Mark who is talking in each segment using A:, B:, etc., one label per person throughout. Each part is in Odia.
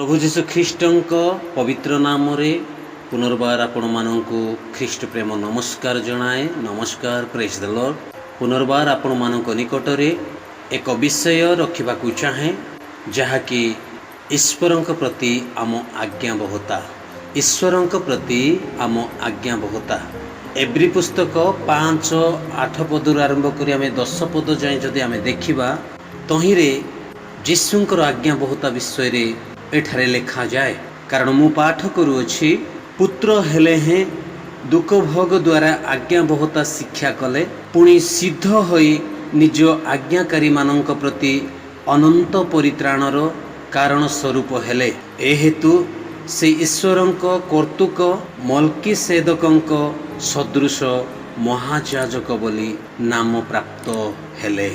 A: ପ୍ରଭୁ ଯୀଶୁ ଖ୍ରୀଷ୍ଟଙ୍କ ପବିତ୍ର ନାମରେ ପୁନର୍ବାର ଆପଣମାନଙ୍କୁ ଖ୍ରୀଷ୍ଟ ପ୍ରେମ ନମସ୍କାର ଜଣାଏ। ନମସ୍କାର, ପ୍ରେଜ୍ ଦ ଲର୍ଡ। ପୁନର୍ବାର ଆପଣମାନଙ୍କ ନିକଟରେ ଏକ ବିଷୟ ରଖିବାକୁ ଚାହେଁ, ଯାହାକି ଈଶ୍ୱରଙ୍କ ପ୍ରତି ଆମ ଆଜ୍ଞାବହତା। ଈଶ୍ୱରଙ୍କ ପ୍ରତି ଆମ ଆଜ୍ଞାବହତା। ଏବ୍ରୀ ପୁସ୍ତକ 5:8 ପଦରୁ ଆରମ୍ଭ କରି ଆମେ 10 ପଦ ଯାଏଁ ଯଦି ଆମେ ଦେଖିବା, ତହିଁରେ ଯୀଶୁଙ୍କର ଆଜ୍ଞାବହତା ବିଷୟରେ ଏଠାରେ ଲେଖାଯାଏ। କାରଣ ମୁଁ ପାଠ କରୁଅଛି, "ପୁତ୍ର ହେଲେ ହେଁ ଦୁଃଖ ଭୋଗ ଦ୍ୱାରା ଆଜ୍ଞାବହତା ଶିକ୍ଷା କଲେ, ପୁଣି ସିଦ୍ଧ ହୋଇ ନିଜ ଆଜ୍ଞାକାରୀମାନଙ୍କ ପ୍ରତି ଅନନ୍ତ ପରିତ୍ରାଣର କାରଣ ସ୍ୱରୂପ ହେଲେ। ଏ ହେତୁ ସେ ଈଶ୍ୱରଙ୍କ କର୍ତ୍ତୃକ ମଲ୍କିସେଦକଙ୍କ ସଦୃଶ ମହାଯାଜକ ବୋଲି ନାମ ପ୍ରାପ୍ତ ହେଲେ।"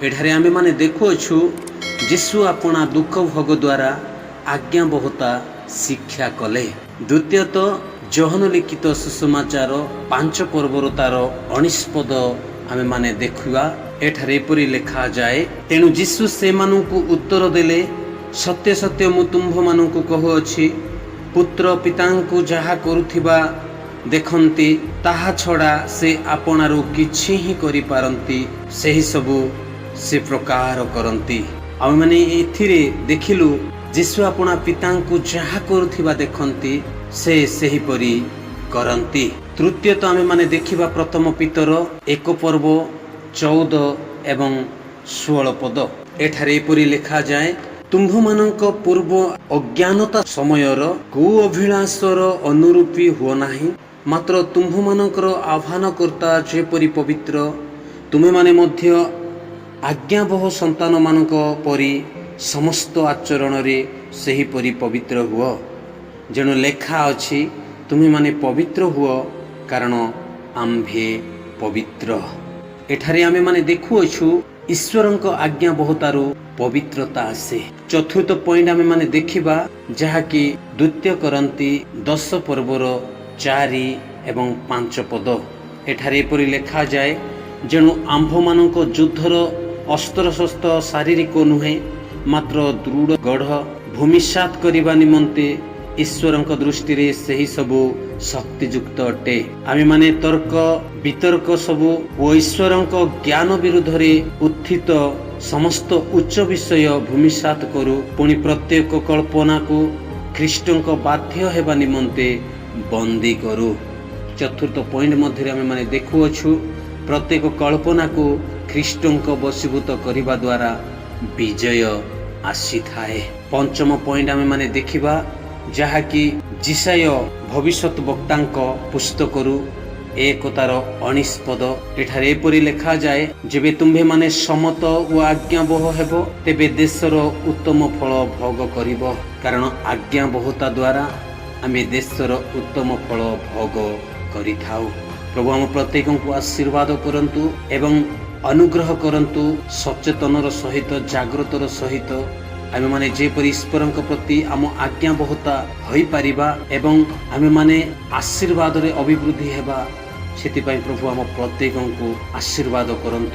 A: ଏଠାରେ ଆମେମାନେ ଦେଖୁଅଛୁ, ଯୀଶୁ ଆପଣା ଦୁଃଖ ଭୋଗ ଦ୍ୱାରା ଆଜ୍ଞାବହତା ଶିକ୍ଷା କଲେ। ଦ୍ୱିତୀୟତଃ, ଯୋହନ ଲିଖିତ ସୁସମାଚାର 5 ପର୍ବର ତାର 19 ପଦ ଆମେମାନେ ଦେଖିବା। ଏଠାରେ ଏପରି ଲେଖାଯାଏ, "ତେଣୁ ଯୀଶୁ ସେମାନଙ୍କୁ ଉତ୍ତର ଦେଲେ, ସତ୍ୟ ସତ୍ୟ ମୁଁ ତୁମ୍ଭମାନଙ୍କୁ କହୁଅଛି, ପୁତ୍ର ପିତାଙ୍କୁ ଯାହା କରୁଥିବା ଦେଖନ୍ତି, ତାହା ଛଡ଼ା ସେ ଆପଣାରୁ କିଛି ହିଁ କରିପାରନ୍ତି, ସେହି ସବୁ ସେ ପ୍ରକାର କରନ୍ତି।" ଆମେମାନେ ଏଥିରେ ଦେଖିଲୁ, ଯୀଶୁ ଆପଣା ପିତାଙ୍କୁ ଯାହା କରୁଥିବା ଦେଖନ୍ତି, ସେ ସେହିପରି କରନ୍ତି। ତୃତୀୟତଃ, ଆମେମାନେ ଦେଖିବା ପ୍ରଥମ ପିତର 1 ପର୍ବ 14 ଏବଂ 16 ପଦ। ଏଠାରେ ଏପରି ଲେଖାଯାଏ, "ତୁମ୍ଭମାନଙ୍କ ପୂର୍ବ ଅଜ୍ଞାନତା ସମୟର କୁ ଅଭିଳାଷର ଅନୁରୂପୀ ହୁଅ ନାହିଁ, ମାତ୍ର ତୁମ୍ଭମାନଙ୍କର ଆହ୍ୱାନକର୍ତ୍ତା ଯେପରି ପବିତ୍ର, ତୁମେମାନେ ମଧ୍ୟ ଆଜ୍ଞାବହ ସନ୍ତାନମାନଙ୍କ ପରି ସମସ୍ତ ଆଚରଣରେ ସେହିପରି ପବିତ୍ର ହୁଅ। ଯେଣୁ ଲେଖା ଅଛି, ତୁମେମାନେ ପବିତ୍ର ହୁଅ, କାରଣ ଆମ୍ଭେ ପବିତ୍ର।" ଏଠାରେ ଆମେମାନେ ଦେଖୁଅଛୁ, ଈଶ୍ୱରଙ୍କ ଆଜ୍ଞାବହତାରୁ ପବିତ୍ରତା ଆସେ। ଚତୁର୍ଥ ପଏଣ୍ଟ ଆମେମାନେ ଦେଖିବା, ଯାହାକି ଦ୍ୱିତୀୟ କରିନ୍ଥୀ 10 ପର୍ବର 4 ଏବଂ 5 ପଦ। ଏଠାରେ ଏପରି ଲେଖାଯାଏ, "ଯେଣୁ ଆମ୍ଭମାନଙ୍କ ଯୁଦ୍ଧର ଅସ୍ତ୍ରଶସ୍ତ୍ର ଶାରୀରିକ ନୁହେଁ, ମାତ୍ର ଦୃଢ଼ ଗଢ଼ ଭୂମିସାତ କରିବା ନିମନ୍ତେ ଈଶ୍ୱରଙ୍କ ଦୃଷ୍ଟିରେ ସେହି ସବୁ ଶକ୍ତିଯୁକ୍ତ ଅଟେ। ଆମେମାନେ ତର୍କ ବିତର୍କ ସବୁ ଓ ଈଶ୍ୱରଙ୍କ ଜ୍ଞାନ ବିରୁଦ୍ଧରେ ଉତ୍ଥିତ ସମସ୍ତ ଉଚ୍ଚ ବିଷୟ ଭୂମିସାତ କରୁ, ପୁଣି ପ୍ରତ୍ୟେକ କଳ୍ପନାକୁ ଖ୍ରୀଷ୍ଟଙ୍କ ବାଧ୍ୟ ହେବା ନିମନ୍ତେ ବନ୍ଦୀ କରୁ।" ଚତୁର୍ଥ ପଏଣ୍ଟ ମଧ୍ୟରେ ଆମେମାନେ ଦେଖୁଅଛୁ, ପ୍ରତ୍ୟେକ କଳ୍ପନାକୁ ଖ୍ରୀଷ୍ଟଙ୍କ ବଶୀଭୂତ କରିବା ଦ୍ୱାରା ବିଜୟ ଆସିଥାଏ। ପଞ୍ଚମ ପଏଣ୍ଟ ଆମେମାନେ ଦେଖିବା, ଯାହାକି ଯିଶାଇୟ ଭବିଷ୍ୟତ ବକ୍ତାଙ୍କ ପୁସ୍ତକରୁ 1 ତାର 19 ପଦ। ଏଠାରେ ଏପରି ଲେଖାଯାଏ, "ଯେବେ ତୁମ୍ଭେମାନେ ସମ୍ମତ ଓ ଆଜ୍ଞାବହ ହେବ, ତେବେ ଦେଶର ଉତ୍ତମ ଫଳ ଭୋଗ କରିବ।" କାରଣ ଆଜ୍ଞାବହତା ଦ୍ୱାରା ଆମେ ଦେଶର ଉତ୍ତମ ଫଳ ଭୋଗ କରିଥାଉ। ପ୍ରଭୁ ଆମ ପ୍ରତ୍ୟେକଙ୍କୁ ଆଶୀର୍ବାଦ କରନ୍ତୁ ଏବଂ ଅନୁଗ୍ରହ କରନ୍ତୁ। ସଚେତନର ସହିତ, ଜାଗ୍ରତର ସହିତ ଆମେମାନେ ଯେପରି ଈଶ୍ୱରଙ୍କ ପ୍ରତି ଆମ ଆଜ୍ଞାବହତା ହୋଇପାରିବା ଏବଂ ଆମେମାନେ ଆଶୀର୍ବାଦରେ ଅଭିବୃଦ୍ଧି ହେବା, ସେଥିପାଇଁ ପ୍ରଭୁ ଆମ ପ୍ରତ୍ୟେକଙ୍କୁ ଆଶୀର୍ବାଦ କରନ୍ତୁ।